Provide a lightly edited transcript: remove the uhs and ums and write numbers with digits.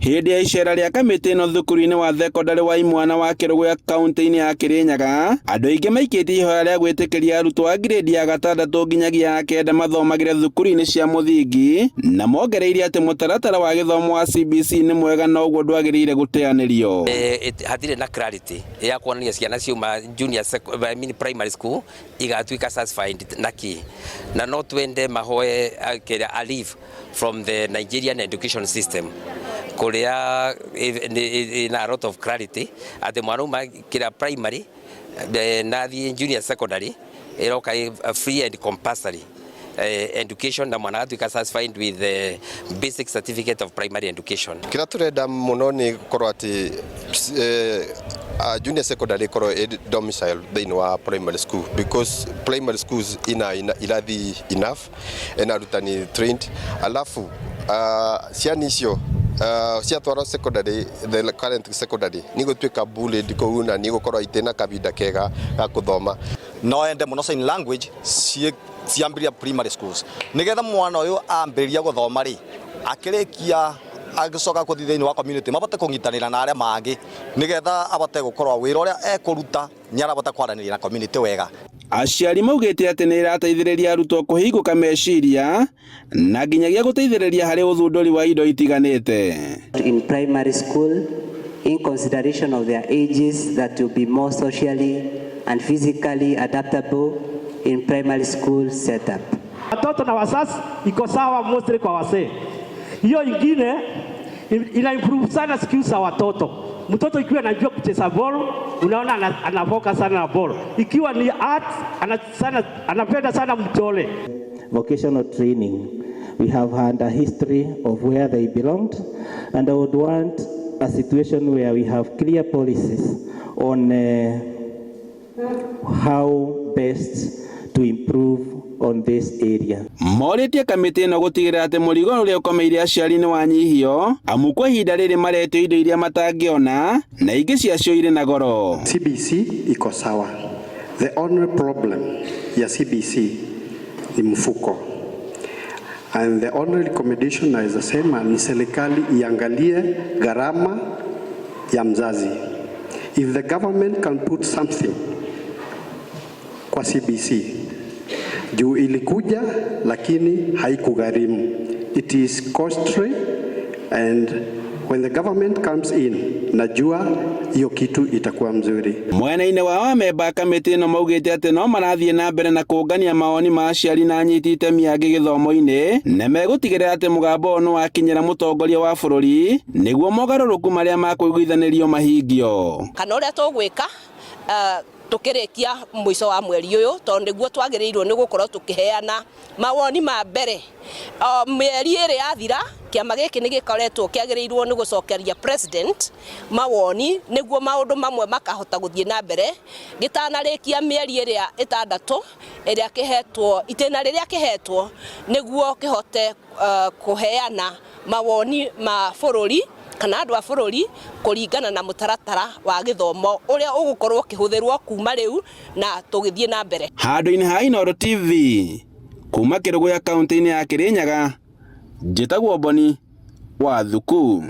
Hĩndĩ ya icera rĩa kamĩtĩ ĩno thukuru-inĩ wa thekondarĩ wa imwana wa Kĩrũgũya kaunti-inĩ ya Kĩrĩnyaga, andũ aingĩ maikĩtie ihoya rĩa gwĩtĩkĩria arutwo a ngirĩndi ya gatandatũ nginyagia ya kenda mathomagĩre thukuru-inĩ cia mũthingi, na mongereire atĩ mũtaratara wa gĩthomo wa CBC nĩ mwega na ũguo ndwagĩrĩire gũteanĩrio. Hatirĩ na clarity ya kuonania ciana ciuma junior I mean primary school igatuĩka satisfied na kĩ, na no twende mahoe kĩrĩa a leave from the Nigerian education system kuria ina a lot of clarity atĩ mwana uma kĩrĩa primary na athiĩ junior secondary ĩroka free and compulsory education, na mwana agatuĩka satisfied with the basic certificate of primary education. Kĩrĩa tũrenda mũno nĩ gũkorwo atĩ junior secondary ĩkorwo ĩ domicile thĩinĩ wa primary school, because primary schools ina irathi enough, ina arutani trained, alafu ciana icio ciatwarwo secondary, the current secondary, nĩ gũtuĩka bullied kũu na nĩ gũkorwo itĩ kahinda kega ga gũthoma. No ende mũno sign language ciambĩrĩria primary schools, nigetha mwana ũyũ ambĩrĩria gũthoma rĩ, akĩrĩkia agĩcoka gũthiĩ thĩinĩ wa community, mabote kũnyitanĩra na arĩa mangĩ, nigetha abote gũkorwo wĩra ũrĩa ekũruta nĩ arabota kwaranĩria na community wega. Aciari maugĩte atĩ nĩ ĩrateithĩrĩria arutwo kũhingũka meciria na nginyagia gũteithĩrĩria harĩ ũthundũri wa indo itiganĩte. In primary school, in consideration of their ages, that will be more socially and physically adaptable in primary school setup. Watoto na wazazi iko sawa, mostly kwa wazee. Hiyo ingine ina improve sana skills za watoto. Mtoto ikiwa anajua kucheza ball, unaona anavoka sana na ball. Ikiwa ni art, sana, anapenda sana mchole. Vocational training. We have had a history of where they belonged, and I would want a situation where we have clear policies on how best to improve on this area. Morĩtie kamĩtĩ ĩno gũtigĩrĩra atĩ mũrigo ũrĩa ũkomeire aciari nĩ wanyihio, amu kwa ihinda rĩrĩ maretio indo iria matangĩona na ingĩ ciacio irĩ na goro. CBC iko sawa. The only problem ya CBC ni mfuko. And the only recommendation naweza sema ni serikali iangalie gharama ya mzazi. If the government can put something kwa CBC, juu ilikuja lakini haikugharimu. It is costly, and when the government comes in, najua hiyo kitu itakuwa mzuri. Mwena-inĩ wao, amemba a kamĩtĩ ĩno maugĩte atĩ no marathiĩ na mbere na kũngania mawoni ma aciari na anyiti itemi angĩ gĩthomo-inĩ, na megũtigĩrĩra atĩ mũgambo ũyũ nĩ wakinyĩra mũtongoria wa bũrũri nĩguo mogarũrũku marĩa makũiguithanĩrio mahingio. Kana ũrĩa tũgwĩka tukĩrĩkia mũico wa mweri ũyũ, tondũ nĩguo twagĩrĩirwo nĩ gũkorwo tũkĩheana mawoni ma mbere. O mĩeri 2 yathira, kĩama gĩkĩ nĩ gĩkoretwo kĩagĩrĩirwo nĩ gũcokeria president mawoni, nĩguo maũndũ mamwe makahota gũthiĩ na mbere gĩtanarĩkia mĩeri ĩrĩa 6 ĩrĩa kĩhetwo, itĩna rĩrĩa kĩhetwo, nĩguo kĩhote kũheana mawoni ma bũrũri kana andũ a bũrũri kũringana na mũtaratara wa gĩthomo ũrĩa ũgũkorwo ũkĩhũthĩrwo kuma rĩu na tũgĩthiĩ na mbere. Handũ-inĩ ha Inooro TV kuma Kĩrũgũya kaunti-inĩ ya Kĩrĩnyaga, njĩtagwo Boni wa Thuku.